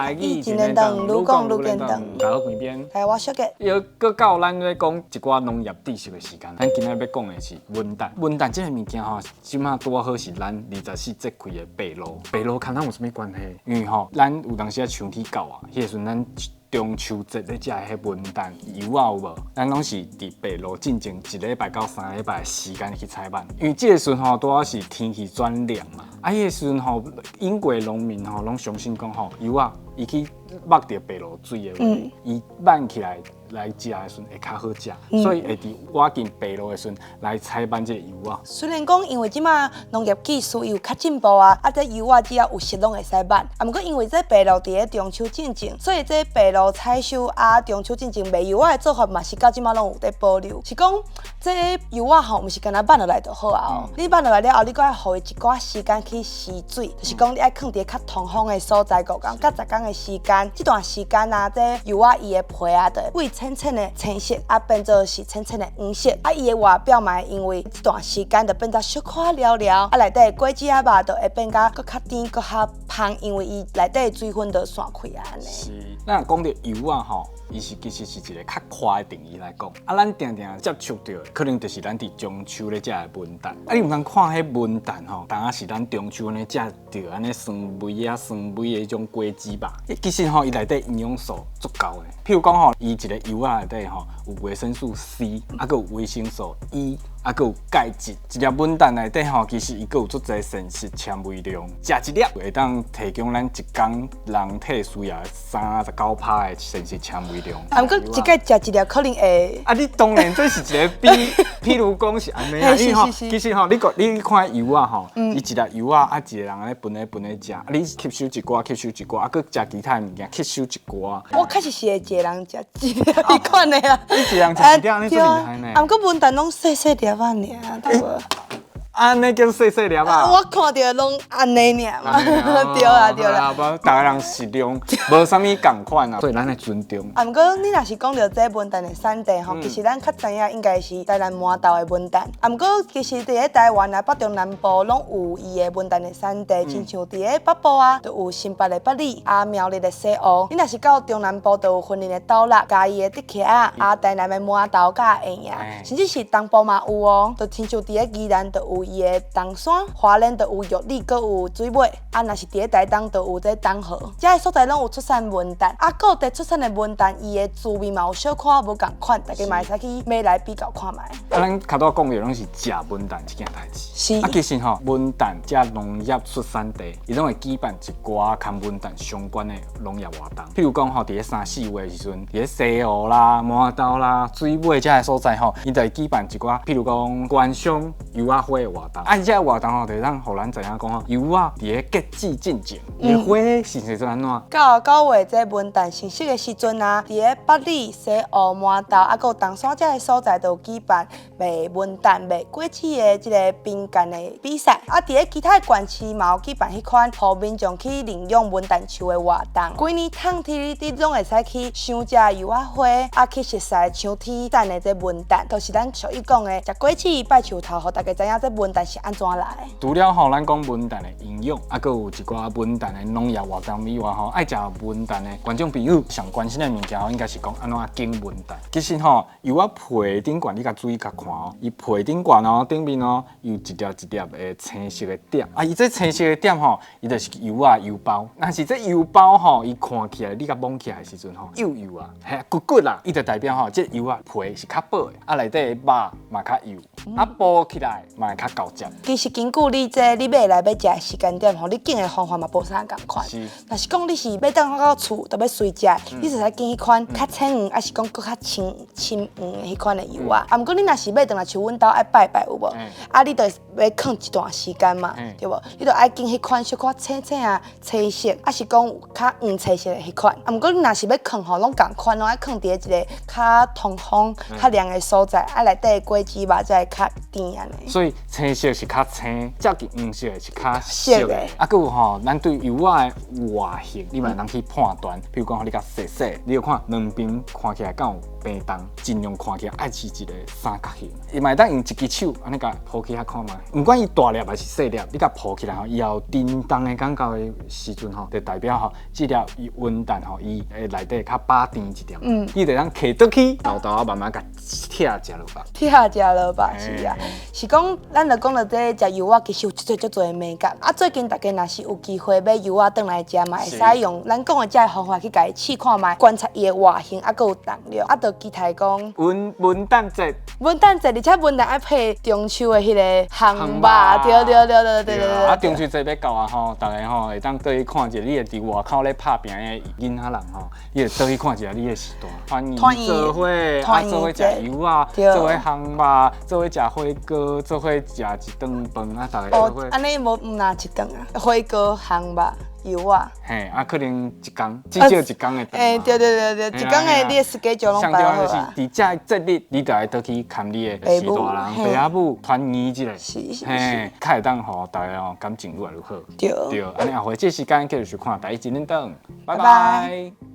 台語真連長，愈講愈簡單。大家好，邊邊。係我小杰。又閣到咱咧講一寡農業知識的時間，咱今仔欲講的是文旦。文旦這个物件吼，這馬拄仔好是咱24節氣的白露。白露佮咱有啥物關係？因為吼，咱有當時啊秋天到啊，彼个時陣咱中秋節咧食的彼文旦柚仔有無？咱攏是佇白露進前一禮拜到3禮拜的時間去採挽，因為這个時陣吼拄仔是天氣轉涼嘛。啊，彼个時陣吼，英國農民吼攏相信講吼，柚仔伊去目著白露水的話，伊挽起來來食的時陣會較好食，所以會佇倚近白露的時陣來採挽這个柚仔。雖然講因為這馬農業技術有較進步啊，啊這柚仔只要有熟攏會使挽，啊毋過因為這白露佇咧中秋進前，所以這白露採收啊中秋進前賣柚仔的做法嘛是到這馬攏有佇保留。是講這柚仔吼，毋是干焦挽落來就好啊哦，你挽落來了後，你閣愛予伊一寡時間去吸水，就是講你愛囥佇較通風的所在5工到10工的時間，這段時間啊，這柚仔伊的皮啊，就會淺淺的青色，啊變做是淺淺的黃色，啊伊的外表嘛會因為這段時間就變做小可燎燎，啊內底的果子仔肉就會變甲閣較甜、閣較芳，因為伊內底的水分就散開啊按呢。是，咱若講著柚仔吼，伊是其實是一個較寬的定義來講。啊，咱定定接觸著的，可能就是咱佇中秋咧食的文旦。啊，你毋通看彼文旦吼，當仔是咱中秋按呢食著按呢酸味啊、酸味的彼種果子吧。其實吼，伊內底營養素足夠的。譬如講吼，伊一個柚仔內底吼有維生素 C，啊，閣有維生素 E，啊，閣有鈣質。一粒文旦內底吼，其實伊閣有足濟膳食纖維量，食一粒會當提供咱一工人體需要39%的膳食纖維量。啊，毋過一擺食一粒可能會。啊，你當然這是一個比，譬如講是按呢啊，你吼，其實吼，你看你看柚仔吼，伊一粒柚仔啊，一個人按呢分咧分咧食，啊，你吸收一寡，吸收一寡，啊，閣食其他的物件，吸收一寡。我確實是會一個人食一粒彼款的啊。你一個人食一粒，按呢足厲害呢。啊，毋過文旦攏細細粒仔爾，對無？按呢叫細細粒啊？我看著攏按呢爾嘛，對啊對啦。無，逐个人食量無啥物仝款啊，所以咱愛尊重。啊，毋過你若是講著這文旦的產地吼，其實咱較知影應該是台南饃頭的文旦。啊，毋過其實佇咧台灣啊、北中南部攏有伊的文旦的產地，親像佇咧北部啊，就有新北的八里，啊苗栗的西湖。你若是到中南部，就有雲林的斗六、嘉義的竹崎仔，啊台南的饃頭佮下營，甚至是東部嘛有哦，就親像佇咧宜蘭就有伊的冬山，花蓮就有玉里，閣有水尾，啊，若是佇咧台東就有這東河，這个所在攏有出產文旦，啊，各地出產的文旦，伊的滋味嘛有小可無仝款，大家嘛會使去買來比較看覓。啊，咱較拄講的攏是食文旦這件代誌。是。啊，其實吼，文旦這農業出產地，伊攏會舉辦一寡佮文旦相關的農業活動。譬如講吼，佇咧三四月的時陣，佇咧西湖啦、饃頭啦、水尾這个所在吼，伊就會舉辦一寡，譬如講觀賞柚仔花的活動。啊，這个活動吼，就會當予咱知影講吼，柚仔佇咧結籽進前，伊的花是是按怎？到9月這文旦成熟的時陣啊，佇咧八里、西湖、饃頭啊，閣有冬山這个所在，都有舉辦賣文旦、賣果子的這个評鑑的比賽。啊，佇咧其他的縣市嘛有舉辦彼款，予民眾去認養文旦樹的活動。規年冬天你攏會使去賞這柚仔花，啊，去熟似秋天產的這文旦，就是咱俗語講的食果子拜樹頭，予大家知影這文旦是按怎來的。除了吼，咱講文旦的營養，啊，閣有一寡文旦的農業活動以外吼，愛食文旦的觀眾朋友上關心的物件吼，應該是講按怎揀文旦。其實吼，柚仔皮頂懸，你共注意共看哦，伊皮頂懸哦，頂面哦有一粒一粒的青色的點。啊，伊這青色的點吼，伊就是柚仔油包。但是這油包吼，伊看起來，你共摸起來的時陣吼，幼幼啊，嘿，骨骨啦，伊就代表吼，這柚仔皮是較薄的，啊，內底的肉嘛較幼，啊，剝起來嘛會較厚汁。其實根據你這你買來欲食的時間點吼，你揀的方法嘛無啥仝款。是。若是講你是欲轉到厝就欲隨食，你就使揀彼款較淺黃，抑是講閣較深深黃的彼款的柚仔。啊，毋過你若是買轉來像阮兜愛拜拜有無？啊，你就欲囥一段時間嘛，對無？你就愛揀彼款小可淺淺啊青色，抑是講有較黃青色的彼款。啊，毋過你若是欲囥吼，攏仝款，攏愛囥佇咧一個較通風、較涼的所在，啊，內底的果子肉才會較甜按呢。所以青色是較青，接近黃色的是較熟的。啊，閣有吼，咱對柚仔的外形，你嘛會當去判斷。比如講，你共踅踅，你就看兩邊看起來敢有平重，盡量看起來愛是一个三角形。伊嘛會當用一支手按呢共抱起來看覓，毋管伊大粒還是細粒，你共抱起來吼，伊有振動的感覺的時陣吼，就代表吼，這粒伊文旦吼，伊的內底較飽甜一點。你就當提倒去，沓沓仔慢慢共拆食落吧。拆食落吧，是啊，是講咱著講著這食柚仔，其實有足濟足濟的眉角。啊，最近大家若是有機會買柚仔轉來食，嘛會使用咱講的這个方法去共伊試看覓，觀察伊的外形，啊，閣有重量，啊，就期待講文旦節，文旦節，而且文旦愛配中秋的彼个烘肉，對對對對對對。啊，中秋節欲到啊吼，逐家吼會當倒去看一下，你會佇外口咧拍拚的囡仔人吼，你會倒去看一下你的序大，團圓做伙，啊，做伙食柚仔，做伙烘肉，做伙食火鍋，做伙食一頓飯啊，逐家做伙。按呢無毋若一頓啊，火鍋烘肉。柚仔，嘿，啊，可能一工，至少一工的。欸，對對對對，一工的你的 schedule 攏排好啊。就是佇這個節日，你就愛倒去牽你的序大人、爸仔母團圓一下，嘿，較會當予逐家吼感情愈來愈好。對。對，按呢後回這時間繼續收看《台語一輪燈》，拜拜。